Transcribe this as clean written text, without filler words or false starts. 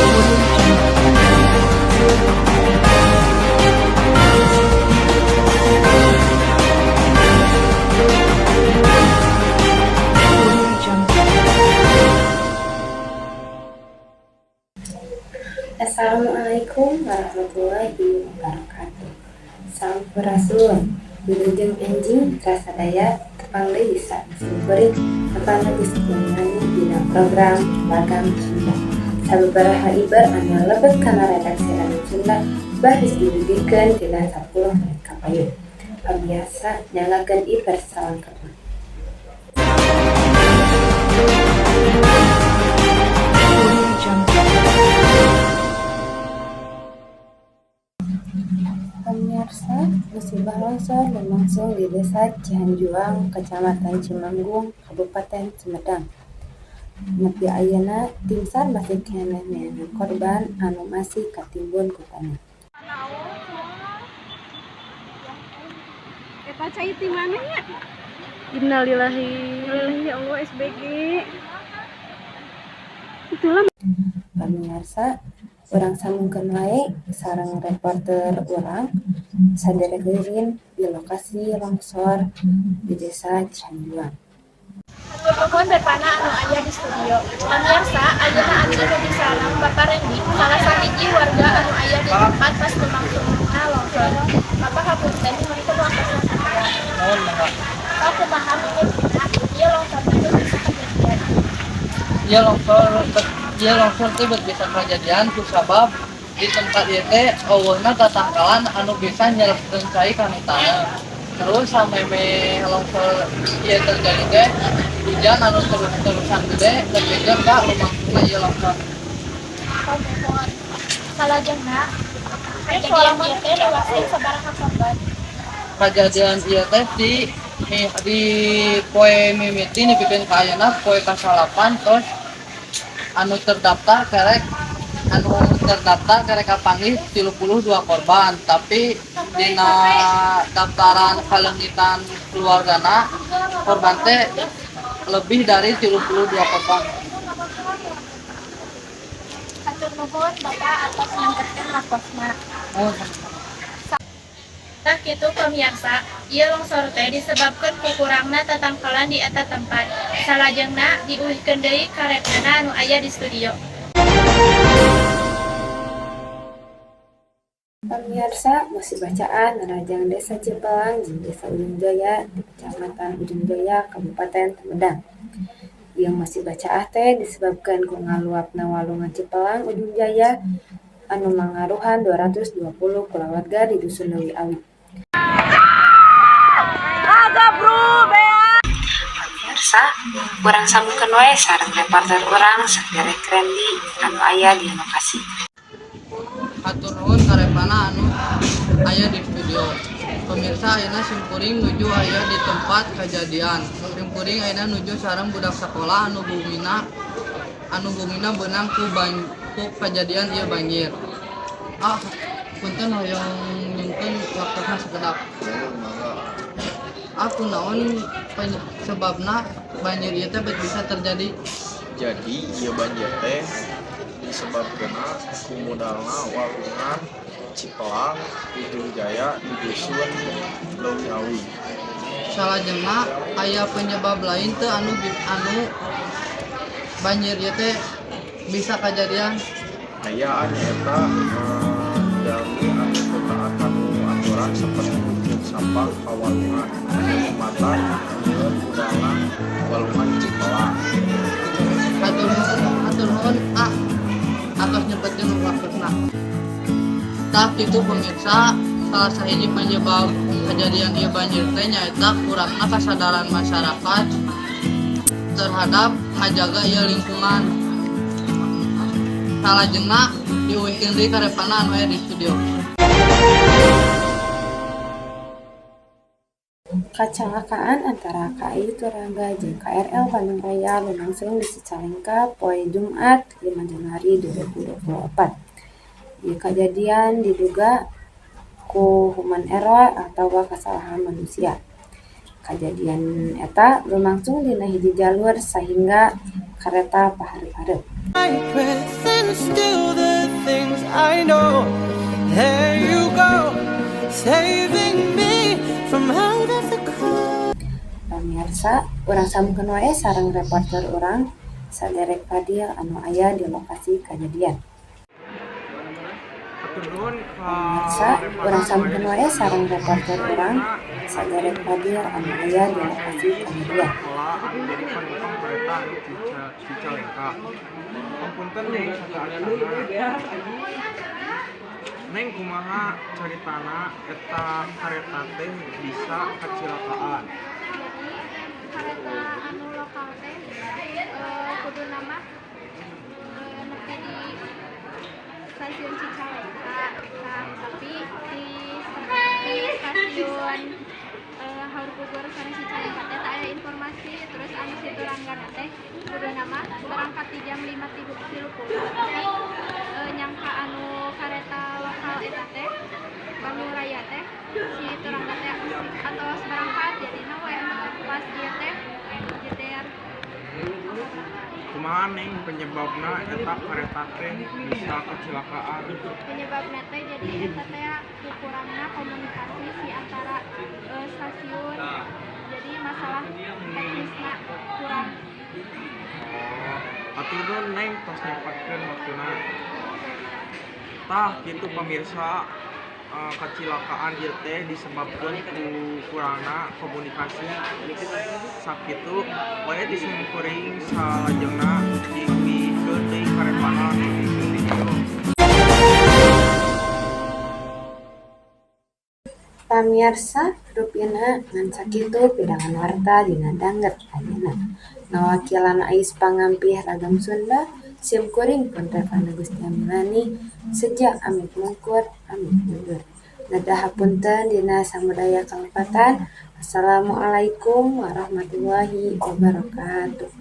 Audio Jungle. Audio Jungle. Assalamualaikum warahmatullahi wabarakatuh. Sampurasun. Wilujeng enjing sadaya, tepang deui sareng simkuring Revana Gustiani dina program Lagam Sunda. Sababaraha iber anu lebet kana redaksi Lagam Sunda baris didugikeun dina 10 menit kapayun. Pamiarsa, nyanggakeun iber salengkapna. Audio Jungle. Pamiarsa, musibah longsor lumangsung di Desa Cihanjuang, Kecamatan Cimanggung, Kabupaten Sumedang. Nepi ayeuna tim SAR masih keneh neangan korban anu masih katimbun ku taneuh. Eta cai ti mana nya? Innalillahi. Innalillahi, ya Allah, SBG. Itulah. Pamiarsa, urang sambungkeun wae sareng reporter urang Saderek Ririn di lokasi longsor di Desa Cihanjuang. Hatur nuhun, Revana anu aya di studio. Pamiarsa, ayeuna abdi nuju sareng Bapak Rendi, salah sahiji warga anu aya di tempat pas lumangsungna longsor. Bapak, hapunten, nyuhunkeun waktosna sakedap. Nuhun, mangga. Pak, kumaha mimitina ieu longsor teh bisa kejadian? Ieu longsor teh bet bisa kejadian ku sabab di tempat ieu teh euweuhna tatangkalan anu bisa nyerepkeun cai kana taneuh. Terus sameme longsor ieu terjadi teh hujan anu terus-terusan gede nepikeun ka lumangsungna ieu longsor. Oh, muhun. Salajengna, kejadian ieu teh newaskeun sabaraha korban? Kejadian ieu teh di poe mimiti nepikeun ka ayeuna poe kasalapan, tos anu terdaftar kerek kapanggih 32 korban, tapi dina daftaran kaleungitan keluargana korban teh lebih dari 32 korban. Hatur nuhun, Bapak, atas nyempetkeun waktosna. Oh. Tah kitu, pemirsa, ieu longsor teh disebabkeun ku kurangna tatangkalan di eta tempat. Salajengna diuihkeun deui ka rekanna anu aya di studio. Pamiarsa, musibah caah narajang Desa Cipelang jeung Desa Ujung Jaya di Kecamatan Ujung Jaya, Kabupaten Sumedang. Ieu musibah caah teh disebabkeun ku ngaluapna Walungan Cipelang Ujung Jaya anu mangaruhan 220 kulawarga di Dusun Leuwi Awi. Pamiarsa, urang sambungkeun wae sareng reporter urang Saderek Randy anu aya di lokasi. Hatur nuhun ka Revana anu aya di studio. Pemirsa, ayeuna simkuring nuju aya di tempat kejadian. Simkuring ayeuna nuju sareng budak sakola anu bumina beunang ku kejadian ieu banjir. Ah, punten, hoyong nyungkeun waktosna sakedap. Ah, kunaon sebabna banjir ieu teh bisa terjadi? Jadi ieu banjir teh disebabkeunna ku mudalna Walungan Cipelang Ujung Jaya di Dusun Leuwi Awi. Salajengna, aya penyebab lain teu anu banjir ieu teh bisa kejadian? Aya, nyaeta jalmi anu teu taat kanu aturan seperti nyieun sampah ka walungan matak nyieun mudalna Walungan Cipelang. Hatur nuhun, hatur nuhun, ah, atos nyempetkeun waktosna. Tah kitu, pemirsa, salah sahiji penyebab kejadian ieu banjir teh nyaeta kurangna kasadaran masyarakat terhadap ngajaga ieu lingkungan. Salajengna diuihkeun deui ka Revana anu aya di studio. Kacalakaan antara KAI Turangga jeung KRL Bandung Raya lumangsung di Cicalengka poe Jumat, 5 Januari 2024. Ieu kajadian diduga ku human error atawa kasalahan manusia. Kajadian eta lumangsung dina hiji jalur sahingga kareta paharep-harep. My breath. Still the things I know. There you go, saving me from out of the cold. Pamirsa, urang sambungkeun wae sareng reporter urang Saderek Fadil anu aya di lokasi kajadian. Hatur nuhun ka Pamirsa, urang sambungkeun wae sareng reporter urang Saderek Fadil anu aya di lokasi kajadian. Sekolah anu jadi penumpang kereta anu Cicalengka. Hapunten, Neng, sateuacanna. Neng, kumaha caritana eta kareta teh bisa kacilakaan? Jadi kareta anu lokal teh kuduna mah nepi di stasiun Cicalengka. Nah, tapi di stasiun Haur Pugur sareng Cicalengka teh teu aya informasi. Terus anu Situ Ranggana teh kuduna mah berangkat di jam 5.30, tapi nyangka anu kareta lokal eta teh Bandung Raya teh si Turangga teh atos berangkat, jadina we pas ieu teh jeder. Kumaha, Neng, penyebabna eta kareta teh bisa kecelakaan? Penyebabna teh jadi eta teh kurangna komunikasi si antara stasiun, jadi masalah teknisna kurang. Oh, hatur nuhun, Neng, tos nyempatkeun waktuna. Tah gitu, pemirsa, kacilakaan ieu teh disebabkeun ku kurangna komunikasi. Sakitu wae ti simkuring, salajengna dipikeun deui karetana di studio. Pamiarsa, rupina ngan sakitu pidangan warta dina danget ayeuna. Ngawakilan Ais Pangampih Ragam Sunda, sim kuring pun Revana Gustia Milani, seja amit mungkur, amit mundur. Nedah hapunten dina samudaya kalepatan. Assalamualaikum warahmatullahi wabarakatuh.